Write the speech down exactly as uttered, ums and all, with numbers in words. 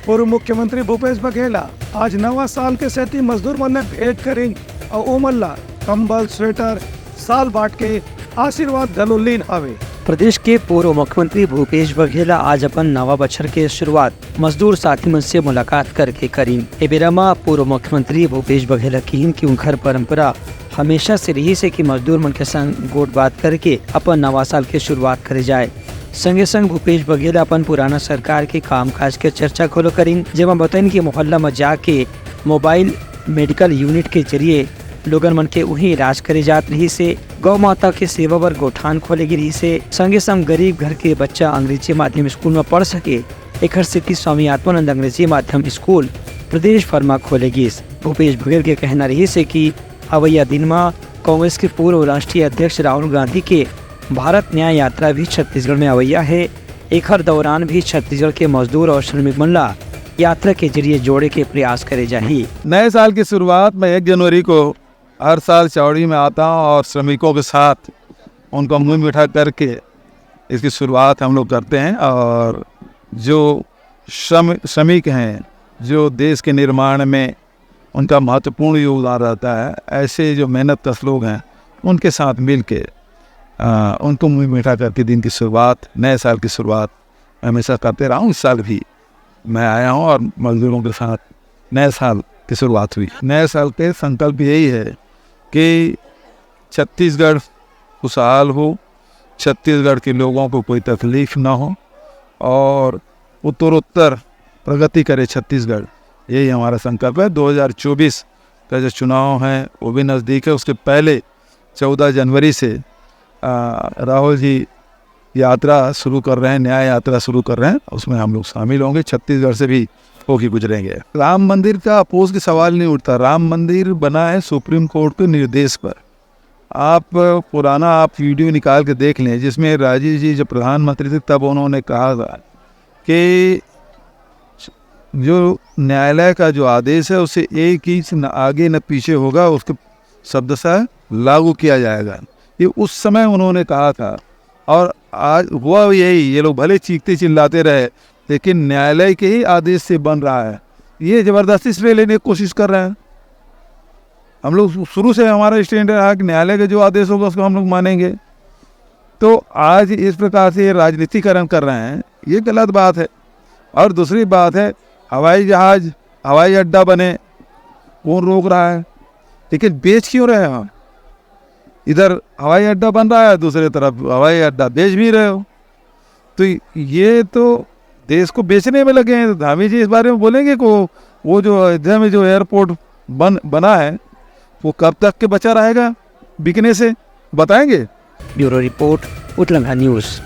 पूर्व मुख्यमंत्री भूपेश बघेल ह आज नवा साल के सेती मजदूर मन ले भेंट करिन अउ ओमन ला कंबल, स्वेटर, साल बांट के आशीर्वाद घलो लीन हवे। प्रदेश के पूर्व मुख्यमंत्री भूपेश बघेल ह आज अपन नवा बछर के शुरुआत मजदूर साथी मन से मुलाकात करके करिन। ए बेरा म पूर्व मुख्यमंत्री भूपेश बघेल ह किहिन कि उनकर परंपरा हमेशा से रिहिस हे कि मजदूर मन के संग गोठ बात करके अपन नवा साल के शुरुआत करे जाए। संगे संग भूपेश बघेल ह अपन पुराना सरकार के कामकाज के चर्चा घलो करिन, जेमा बतइन कि मोहल्ला म जाके मोबाइल मेडिकल यूनिट के जरिए लोगन मन के उही इलाज करे जात रिहिस हे। गौ माता के सेवा बर गोठान खोले गे रिहिस हे। संगे संग गरीब घर के बच्चा अंग्रेजी माध्यम स्कूल म पढ़ सके, एखर सेती स्वामी आत्मानंद अंग्रेजी माध्यम स्कूल प्रदेश भर म खोले गिस। भूपेश बघेल के कहना रिहिस हे कि अवइया दिन म कांग्रेस के पूर्व राष्ट्रीय अध्यक्ष राहुल गांधी के भारत न्याय यात्रा भी छत्तीसगढ़ में अवइया हे। एखर दौरान भी छत्तीसगढ़ के मजदूर और श्रमिक मन ला यात्रा के जरिए जोड़े के प्रयास करे जाही। नए साल की शुरुआत में एक जनवरी को हर साल चावड़ी में आता हूँ और श्रमिकों के साथ उनको मुंह मीठा करके इसकी शुरुआत हम लोग करते हैं। और जो श्रम श्रमिक हैं, जो देश के निर्माण में उनका महत्वपूर्ण योगदान रहता है, ऐसे जो मेहनत कश लोग हैं, उनके साथ मिल के, आ, उनको मुंह मीठा करके दिन की शुरुआत, नए साल की शुरुआत मैं हमेशा करते रहा हूँ। इस साल भी मैं आया हूँ और मजदूरों के साथ नए साल की शुरुआत हुई। नए साल के संकल्प यही है कि छत्तीसगढ़ खुशहाल हो, छत्तीसगढ़ के लोगों को कोई तकलीफ ना हो और उत्तरोत्तर प्रगति करे छत्तीसगढ़, यही हमारा संकल्प है। दो हज़ार चौबीस का जो चुनाव है, वो भी नज़दीक है। उसके पहले चौदह जनवरी से, आ, राहुल जी यात्रा शुरू कर रहे हैं, न्याय यात्रा शुरू कर रहे हैं, उसमें हम लोग शामिल होंगे। छत्तीसगढ़ से भी होके गुजरेंगे। राम मंदिर का अपोज की सवाल नहीं उठता। राम मंदिर बना है सुप्रीम कोर्ट के निर्देश पर। आप पुराना, आप वीडियो निकाल के देख लें, जिसमें राजीव जी जब प्रधानमंत्री थे, तब उन्होंने कहा था कि जो न्यायालय का जो आदेश है, उसे एक इंच न आगे न पीछे होगा, उसके शब्दशः लागू किया जाएगा। ये उस समय उन्होंने कहा था और आज हुआ भी यही। ये लोग भले चीखते चिल्लाते रहे, लेकिन न्यायालय के ही आदेश से बन रहा है। ये जबरदस्ती से लेने की कोशिश कर रहे हैं। हम लोग शुरू से, हमारा स्टैंड रहा कि न्यायालय का जो आदेश होगा, उसको हम लोग मानेंगे। तो आज इस प्रकार से ये राजनीतिकरण कर रहे हैं, ये गलत बात है। और दूसरी बात है, हवाई जहाज, हवाई अड्डा बने, कौन रोक रहा है? लेकिन बेच क्यों रहे हो? इधर हवाई अड्डा बन रहा है, दूसरी तरफ हवाई अड्डा बेच भी रहे हो। तो ये तो देश को बेचने में लगे हैं। तो धामी जी इस बारे में बोलेंगे को, वो जो अयोध्या में जो एयरपोर्ट बन बना है, वो कब तक के बचा रहेगा बिकने से, बताएंगे। ब्यूरो रिपोर्ट, उतलंघा न्यूज़।